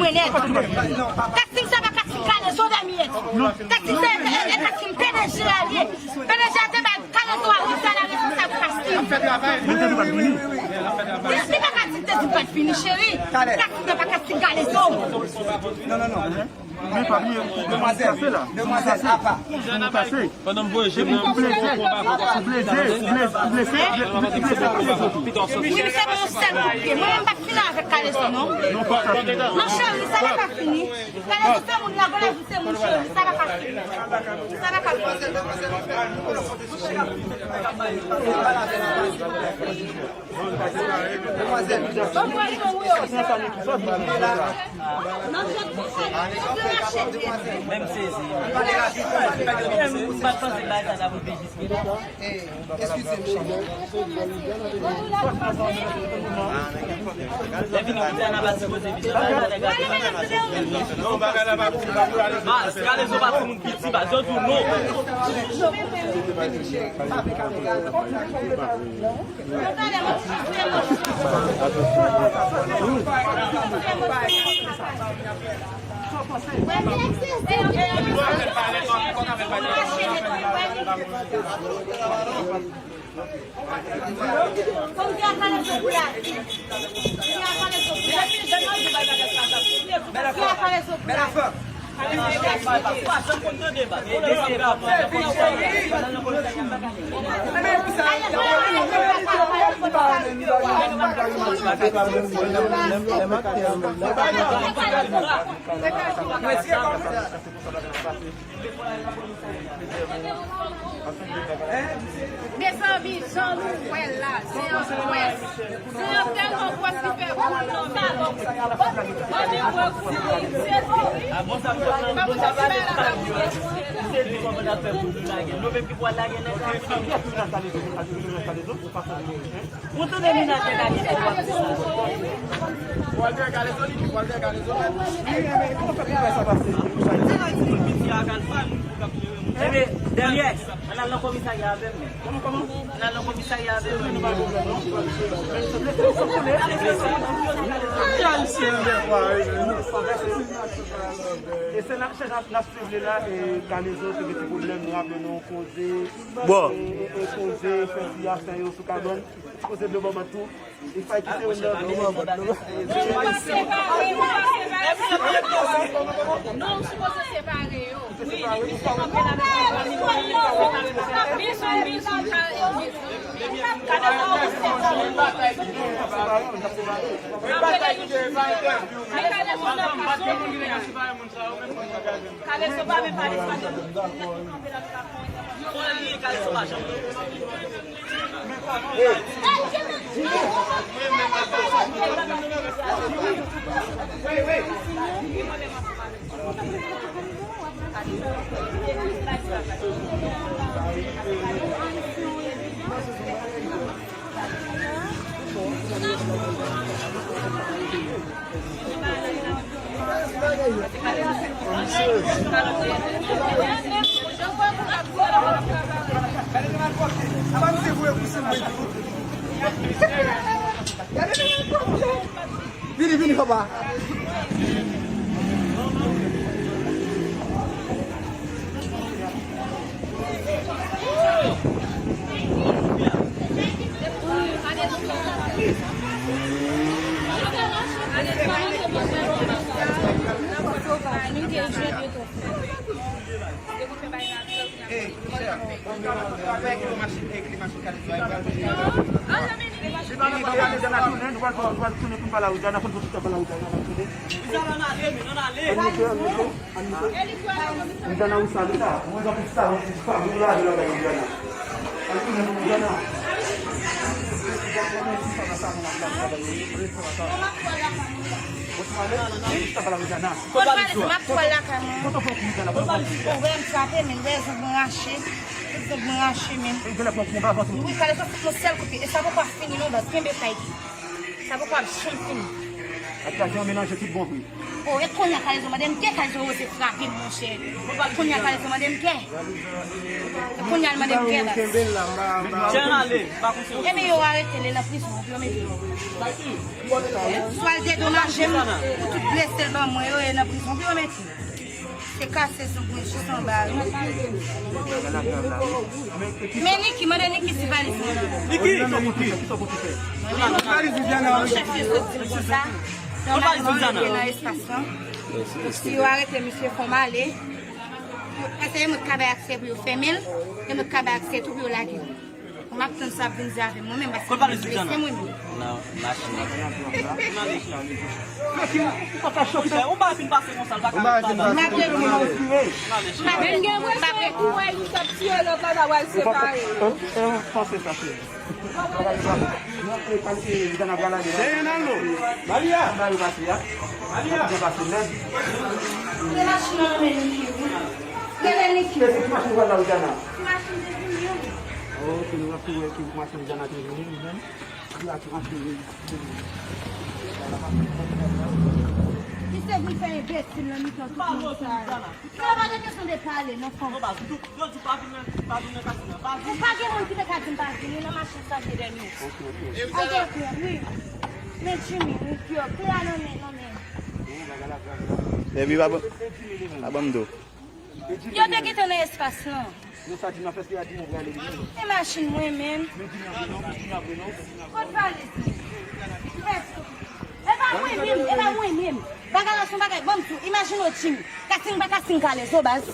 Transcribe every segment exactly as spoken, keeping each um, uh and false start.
mwen nèt. Kastim sa pa Kastim Kalezo dèmyèt. Kastim sa e, e, e Kastim P D G a ye. P D G a te bay Kalezo a Rizal a responsab Kastim. Li pa ka di te di pa t fini, cheri. Kastim nan pa Kastim Kalezo. Non, non, non. Men pa bliye, demwazèl, demwazèl, apa. Pandan m voye je m nan, ou blese, ou blese, ou blese, ou blese, ou blese, ou blese. Wi, misye gen yon sèl kout pye. Mwen menm m p ap fini avèk Kalezo, non. Non, cheri, sa pa ka fini. Kalezo se moun, lavi se moun, cheri, sa pa ka fini. Sa pa ka fini. Menm sezi. M pa t panse bagay sa ta rive jiske la. Lè vin nan kote a, n a pa sipoze vin. Baz, Kalezo pa timoun piti, baz, yo di w non. Mezanmi, jan nou wè l la, se yon pwès. Se yon tèlman pwès ki fè moun nan salòp. Ann wè kouri, se kouri. Pa pou sa ti bagay la pa kouri. Se li kòman n ap fè pou nou lage. Nou menm ki pral lage nèg la. Ou tande menaj nèg la ki fè w ap di sa. Walter Galezo, li di Walter Galezo. Li renmen, kòman fè pou fè sa pase? Ebyen, dènye, ann al nan komisarya avè m. Kòman, kòman? Ann al nan komisarya avè m. Ayisyen, dèfwa, wi. E se n ap chèche, n ap swiv li la, e Kalezo te gen ti pwoblèm, nou raple nou koze, bon, e, e koze, fè ti afè yo sou kabann, ti koze dlo bòbòt tou. Li fè kite yo nan dlo bòbòt. Nou sipoze separe yo. Wi, li plis se kanpe la nan bizou, bizou, bizou. Gade sa ou separe. Kalezo pa menm pale, sa te moun ki te ka separe moun sa yo menm. Kalezo pa menm pale, sa te moun ki te kanpe la. Vini, vini, papa. Lijana, ou salye la. Mwen, jan pou sa, mwen, ti fami la, de la kay Lijana. An tounen pou Lijana. Ou ti pale? Wi, sa pale Lijana. Kote valiz ou? M ap pran lakay mwen. Kote w pran kou Lijana? Kote valiz ou? Ou wè m frape, men, wè, zong mwen rache. Tout zong mwen rache, men. E, genlè pran kou anba vant ou. Wi, kale sa fout mwen sèl kout pye. E sa poko ap fini, non, baz. Kenbe kay. Sa poko ap janm fini. Ak la, jan melanje tout bon vre. O, e kounye a Kalezo mande m, ke Kalezo oze frape m, monchè. E kounye a Kalezo mande m ke. E kounye a l mande m ke, baz. Jan ale, pa konn se. Ebyen, yo arete l, e nan prizon, yo mete l. Swa l dedomaje m pou tout blese l ban mwen yo, e nan prizon, yo mete l. Se kase zong mwen jis anba, wi. Men Niki, mande Niki si valiz mwen nan. Niki, kisa w pote fè? Kisa w pote fè? Mwen menm, chèf yo sot di m konsa. Yon madanm mwen gen nan espas lan. Donk, si yo arete misye, fò m ale. Paske e mwen k ka bay aksè pou yo fèmen l, e mwen k ka bay aksè tou pou yo lage l. M ap tann sa ap vin di avè m, mwen menm, paske mwen blese mwen menm. Nan machin nan. Ou pa ka choke. Ou pa fin pase konsa, l pa ka. M ap retounen. Men gen mwen se pou wè li t ap tiye lòt la, ta pral separe. Panse sa, cheri. Malia! Malia! Se machin nan men Niki, wi. Rele Niki. E se ki machin pral la, Lijana? Machin te vini, wi. Ok, nou ap tou wè ki machin Lijana te vini, li menm. Li ap tou rantre, wi. Li se vin fè enbesil nan mitan tout moun sa yo. Sa pa gen kesyon de pale, non, fanm. Non, baz, ou tou, yo di pa vin nan, pa vin nan kasin nan, pa vin. Ou pa gen moun ki te ka di m pa vini nan machin sa te dènye. Ok, ok. An gen kle, wi. Men Jimmy, wi, kle a nan men, nan men. Epi pa ban, pa ban m do. Yo te gentan nan espas lan. Non, sa di nan fès li a di nou prale li menm. E machin mwen menm. Men di nan vre non, di nan vre non. Kot valiz mwen? Mèsi. E pa mwen menm, e pa mwen menm. Bagay la se yon bagay, ban m di w, imajine w Jimmy. Kasin pa kasin Kalezo, baz.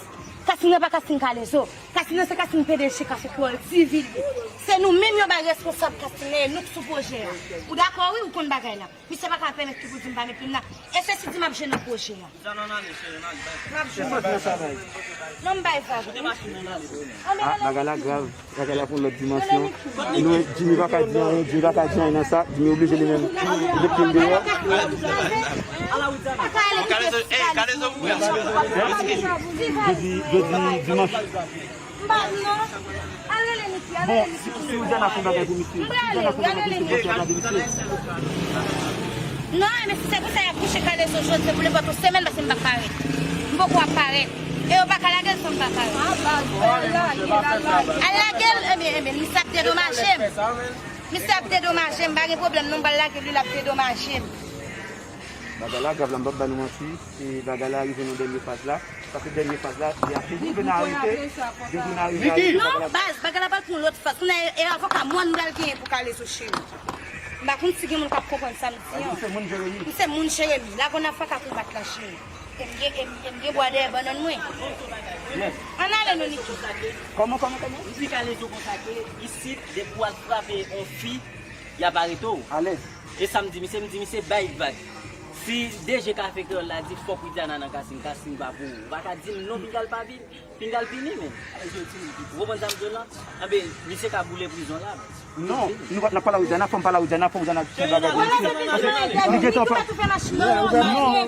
Kasin nan pa kasin Kalezo. Kasin nan se kasin P D G Kafe Kreyòl T V li ye. Se nou menm yo bay responsab kasin nan, e nou k sou pwojè a. Ou dakò wi, ou konn bagay la. Misye pa ka pèmèt ki pou di m pa met plim nan. E se si di m ap jwe nan pwojè a. M ap jwe. Non, m bay vag, wi. Ah, bagay la grav. Bagay la pran lòt dimansyon. Nou, Jimmy pa ka di anyen, Jimmy pa ka di anyen nan sa. Jimmy oblije li menm. Li met plim deyò. Pa ka ale kite. Jodi, jodi dimanch. M pa di non. Al rele Niki, al rele Niki. Bon, si, si Lijana fè bagay pou misye, si Lijana fè bagay pou misye, misye. Non, men si se pou sa y ap kouche Kalezo jodi, se pou nenpòt yon semèn, paske m p ap parèt. M poko ap parèt. E yo pa ka lage l san m pa pare. Al lage l, ebyen, ebyen, misye ap dedomaje m. Misye ap dedomaje m, pa gen pwoblèm non, m pral lage l, wi, l ap dedomaje m. Bagay la grav la, m p ap ba nou manti. E bagay la rive nan dènye faz la. Paske dènye faz la, y ap vin arete. Vin arete. Non, baz, bagay la pral pran yon lòt faz. Kounye a, e avoka mòn m pral genyen pou Kalezo, cheri. M pa konn si gen moun k ap konprann sa m di an. Ou se moun Jeremi? M se moun Jeremi. Lago Nafa ka konbat la, cheri. E m gen, e m, e m gen bwa dèyè bannann mwen. Yes. Ann ale non, Niki. Kòman, kòman, kòman? M di Kalezo konsa ke isit, depi w al frape yon fi, y ap arete w. Alèz. E sa m di misye, m di misye bay vag. Si D G Kafe Kreyòl la di fòk Widiana nan kasing, kasing pa pou ou. Ou pa ka di m non, pinga l pa vin, pinga l vini menm. Ou konprann sa m di w lan? Anben, misye ka boule prizon la. Non, nou pa, n ap pale a Widiana, fò m pale a Widiana, fò Widiana fè bagay pou misye. Paske li gentan pa. Non, non, non,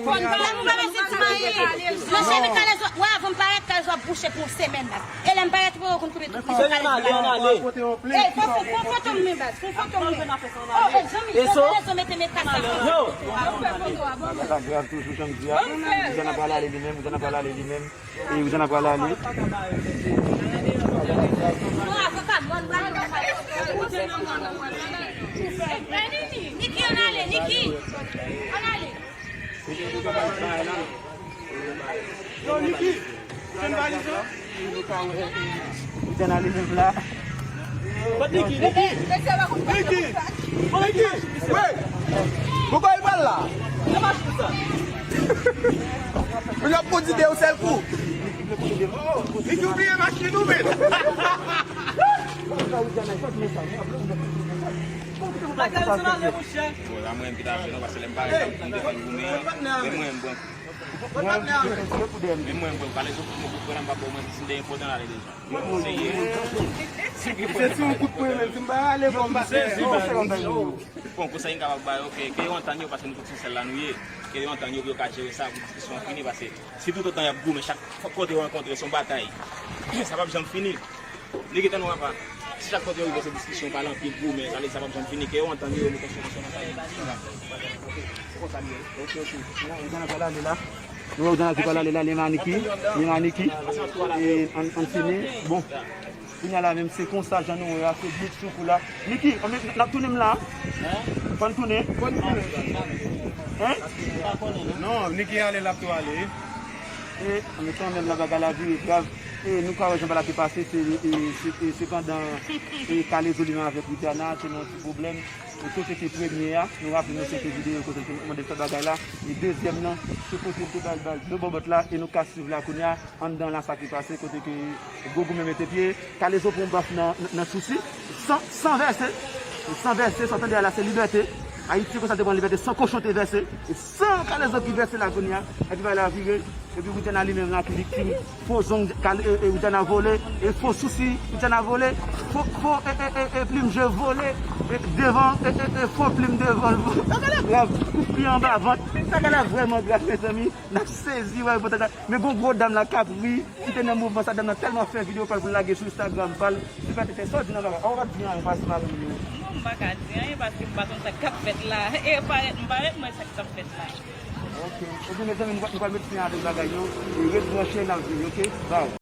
non, cheri, Kalezo, w ap parèt, Kalezo ap bouche pou yon semèn la. E lè m parèt, ou konn kote tout moun pale. Ann ale, ann ale. E fò, fò, fò foto m, men baz, fò foto m, men. Oh, e Jean Michel, Kalezo mete men kasa. Yo. Bagay la grav toujou, jan m di a. Widiana pral ale li menm, Widiana pral ale li menm. E Widiana pral ale. Niki, ann ale, Niki. Ann ale. Yo, Niki, jwenn valiz lan. Widiana li menm la. Niki, Niki, Niki, Niki, wi. Poukò li pral la? Moun ap pran ide yon sèl kou. Niki, ou bliye machin ou menm. Bon, la mwen ki ta fè non, paske lè m parèt la, m defann goumen an, men mwen m pran kou. Men mwen m pran kou, Kalezo fout mwen kout pwen la, m pa ba w manti, si m te gen fòt an ale deja. Se si yon kout pwen menm, si m pa ale, bon, m pa sezi, baz. Bon, konsèy m kapab ba yo, ke, ke yo antann yo, paske nou tout se yon sèl la nou ye. Ke yo antann yo, pou yo ka jere sa, pou diskisyon an fini, paske si toutotan y ap goumen, chak kote yo rankontre, se yon batay, sa p ap janm fini. Niki, tann ou papa. Si chak kote yo rive se diskisyon, pale anpil goumen, sa vle di sa p ap janm fini, ke yo antann yo, nou konstwi yon nasyon nan sa yo. Se konsa li ye. Ok, ok. Widiana pral ale la. Nou wè Widiana ki pral ale la, li menm a Niki. Li menm a Niki. E, ann, ann fini. Bon. Kounye a la menm, se konsa jan nou wè a, se bout sou kou la. Niki, ann, n ap tounen m la. Fò n tounen. Hein? Non, Niki ale, l ap tou ale. E, men kanmenm, la bagay la vire grav. E, nou ka wè jan bagay la te pase, se, e, se, e, se pandan, e, Kalezo li menm avèk Widiana, te nan yon ti pwoblèm. E, kote ke premye a, nou raple nou se te videyo kote l te mande fè bagay la. E, dezyèm nan, se kote l te bay bal de bòbòt la, e nou ka swiv la kounye a, anndan la sa ki pase, kote ke gwo goumen mete pye, Kalezo pran baf nan, nan, nan Sousi, san, san vèse, san vèse, sa w tande a la se libète. Ayiti konsa te pran libète, san kochon te vèse, e san Kalezo ki vèse la kounye a, epi bagay la vire, epi Widiana li menm la ki viktim, fo zong, Kale-, e, e, Widiana vole, e fo Sousi, Widiana vole, fo, fo, e, e, e, e, plim je vole, e, devan, e, e, e, fo plim devan l vole. Bagay la grav, kout pye anba vant, bagay la vrèman grav, mezanmi, n ap sezi, wè, potansèl. Men gon gwo dam la k ap ri, ki te nan mouvman sa, dam nan tèlman fè videyo pa l pou l lage sou Instagram pa l, li pa t fè sa w di nan bagay. Aw, ou pa t di anyen, ou pa si mari w. Non, m pa ka di anyen paske m pa konn sa k ap fèt la. E parèt, m parèt, mwen sa k ap fèt la. Ok. Ebyen, mezanmi, nou pral, nou pral met fen avèk bagay yo. E ret branche, n ap vini, ok? Bye.